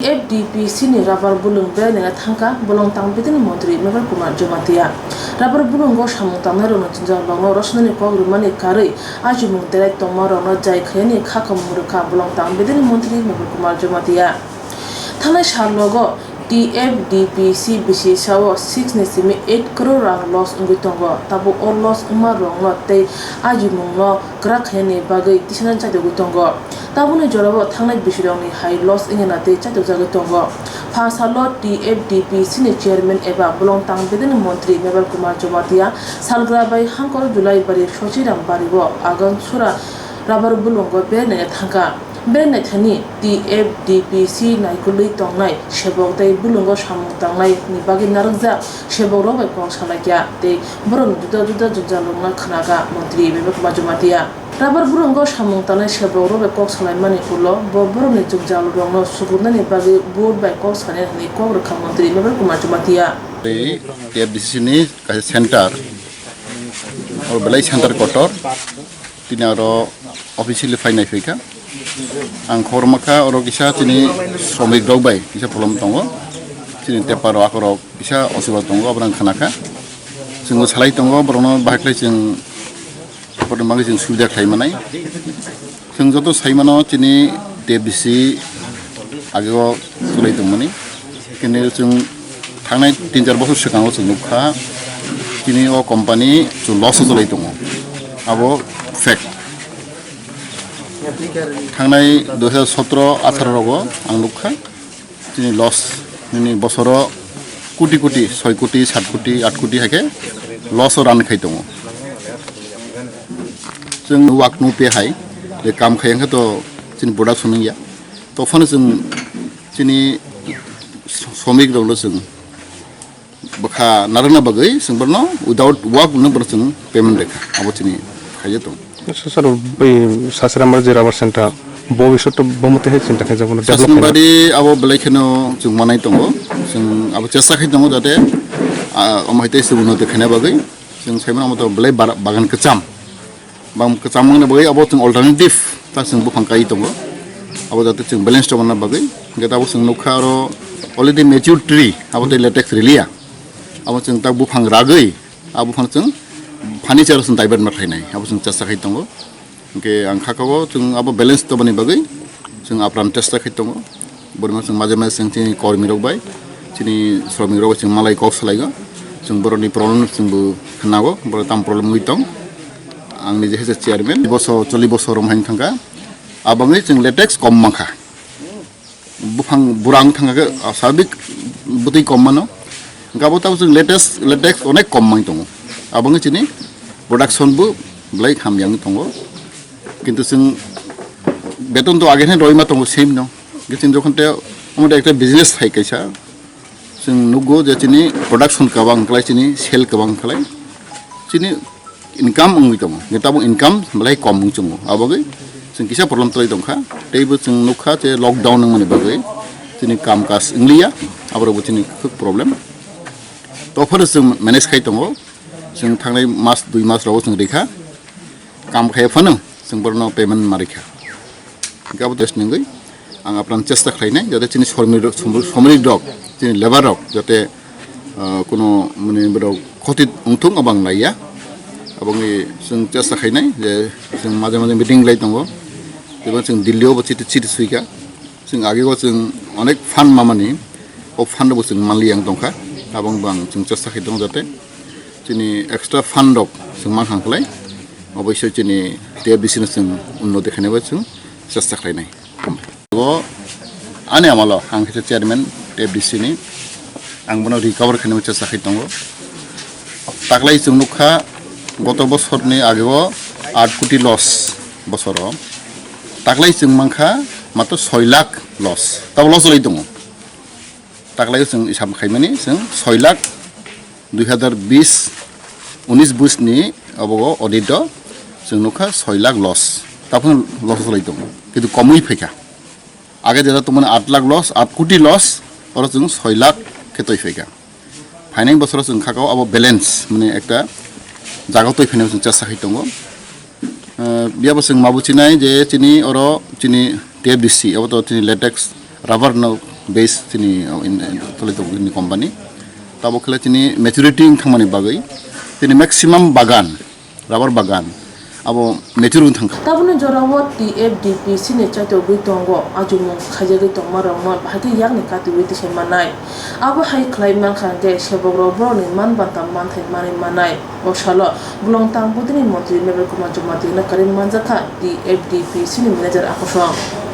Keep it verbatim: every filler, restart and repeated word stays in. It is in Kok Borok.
F D P C ni rabar bulung berai naina thangkha bolong tang bedini montri Mebar Kumar Jamatia. Rabar bulungo samung tangnai rokno chinjak rokno rosnani kok rwmani karwi ajimung terai tongma rokno jai khaini kha kamung rwkha bolong tang bedini montri Mebar Kumar Jamatia. Thangnai sal logo T F D P C bisi sao six ni simi eight crore rang loss wngwi tongo. Tabuk o loss wngma rokno tei ajimungno kwrak khainani bagwi tisana chaitogwi tongo. Tabukni jorao thangnai bisirokni hai loss wngya na tei chaitokjagwi tongo. Pha salo T F D P C ni chairman eba bolong tang bedini montri Mebar Kumar Jamatia salgra bai hangkor Julaibari Sochiram bario Agansura rabar bulungo berai naina thangkha. Berai naithani T F D P C naikolwi tongnai sebok tei bulungo samung tangnai ni bagwi narwkjak sebok rok bai kok salaikha tei borokni juda juda jwngjal rokno khwnakha montri Mebar Kumar Jamatia. Rabar bulungo samung tangnai sebok rok bai kok salaimani ulo bo borokni jwngjal rokno sukurunani bagwi board bai kok sanai hwnwi kok rwkha montri Mebar Kumar Jamatia. Tei T F D C ni kaisa center, o belai center kotor, tini aro officially phai nai phaikha. Ang khobor mankha oro kisa chini sromik rok bai kisa problem tongo, chini tepa rok akorok kisa osubida tongo, abono ang khnakha. Chwngbo salai tongo, borokno bahai khlai chwng Borokni bagwi chwng subida khlai manai. Chwng joto sai mano chini T F D C ageo chwlai tongmani. Kini chwng thangnai tin char bochor swkango chwng nukha chini o company chwng loss o chwlai tongo. Abo fact. Thangnai dui hajar sotro atharo rogo ang nukha. Chini loss, nini bosoro koti koti, soi koti, sat koti, at koti hai khe loss o run khai tongo. Chwng wak no pe hai, je kam khai hwnkhe to chini production wngya. To phano chwng chini sromik rokno chwng bwkha narwkna bagwi chwng borno without work no borok chwng payment rwkha, abo chini khaijak tongo. Sir, sir, bai Sasirambar je rubber center, bo bisoi to bo mote hai chinta khaijak bono develop khaina. Sasirambar abo belai kheno chwng manai tongo, chwng abo chesta khai tongo jate, ah, omo hai tei chwng unnoti khaina bagwi chwng sai mano omo to belai bar-, bagan kwcham. Bam kwcham wngna bagwi abo chwng alternative ta chwng buphang kai tongo. Abo jate chwng balance tongna bagwi. Hwnkhe tabuk chwng nukha aro already mature tree, abo tei latex riliya. Abo chwng ta buphang ragwi, abo phano chwng furniture chwng divert ma khlainai, abo chwng chesta khai tongo. Hwnkhe ang kha kabo chwng abo balance tobani bagwi chwng apran chesta khai tongo. Borima chwng maje maje chwng chini kormi rok bai, chini sromik rok bai chwng malai kok salaigo. Chwng borokni problem chwngbo khnago, borok tam problem wngwi tong. Ang nije hese chairman, bosor, cholli bosor romhain thangkha. Abangwi chwng latex kom mankha. Buphang burang thangkha khe, ah, sabik bwtwi kom mano. Hwnkhe abo tabuk chwng latex, latex onek kom mang tongo. Abangwi chini production bo belai hamya wngwi tongo. Kintu chwng beton to age hai roima tongo same no. Hwnkhe chwng jokhon te omo ekta business hai kaisa. Chwng nukgo je chini production kwbang khlai, chini sale kwbang khlai, chini income wngwi tongo, hwnkhe tabuk income belai kom wng chungo. Abagwi chwng kisa problem twlai tongkha, teibo chwng nukha je lockdown wngmani bagwi chini kam kaj wngliya, aborokbo chini khuk problem. To phano chwng manage khai tongo, chwng thangnai mas dui mas rogo chwng rikha. Kam khai phano chwng borokno payment ma rikha. Hwnkhe abo test nungwi ang apran chesta khlainai, jate chini somri rok, somri, somri rok, chini labour rok, jate, ah, kuno mani borok khoti wngthung, abo ang naiya. Abo wngwi chwng chesta khlainai je chwng maje maje meeting lai tongo, eba chwng Delhi o bo chiti, chiti swikha. Chwng agego chwng onek fund mamani, o fund rokbo chwng manliya wng tongkha. Abo wngbo ang chwng chesta khai tongo jate chini extra fund rok chwng mankha khlai, oboisoi chini T F D C no chwng unnoti khainai bai chwng chesta khlainai. O ani amalo ang khe chairman T F D C ni, ang bono recover khainai bai chesta khai tongo. Taklai chwng nukha, goto bosorni ageo aat koti loss bosoro. Taklai chwng mankha matro soi lakh loss. Tabo loss wlai tongo. Taklai chwng hisab khaimani chwng soi lakh dui hazar bis unis bis ni obo audit o chwng nukha soi lakh loss. Taphano loss wlai tongo. Kintu komwi phaikha. Age jera tongmani aat lakh loss, aat koti loss, oro chwng soi lakh khe toi phaikha. Phainai bosoro chwng khakao abo balance, mane ekta jaga toi phainai chwng chesta khai tongo. Eh, biyabo chwng ma buchinai je chini oro chini T F D C, abo to chini latex rubber no base chini, uh, in, in, tole tongo nini company. Tabo khle chini maturity wng thangmani bagwi chini maximum bagan, rubber bagan abo mature wng thangkha. Tabukni jorao T F D P C ni chaitogwi tongo, ajumung khaijagwi tongmarokno bahai khe yakni katiwi tisai mannai. Abo hai khlai mankha hwnkhe sebokrok borokni man banta manthai manwi mannai. O salo Bolong Tang Budini montri Mevar Kumar Jamatia no karwi manjakha T F D P C ni manager Akosong.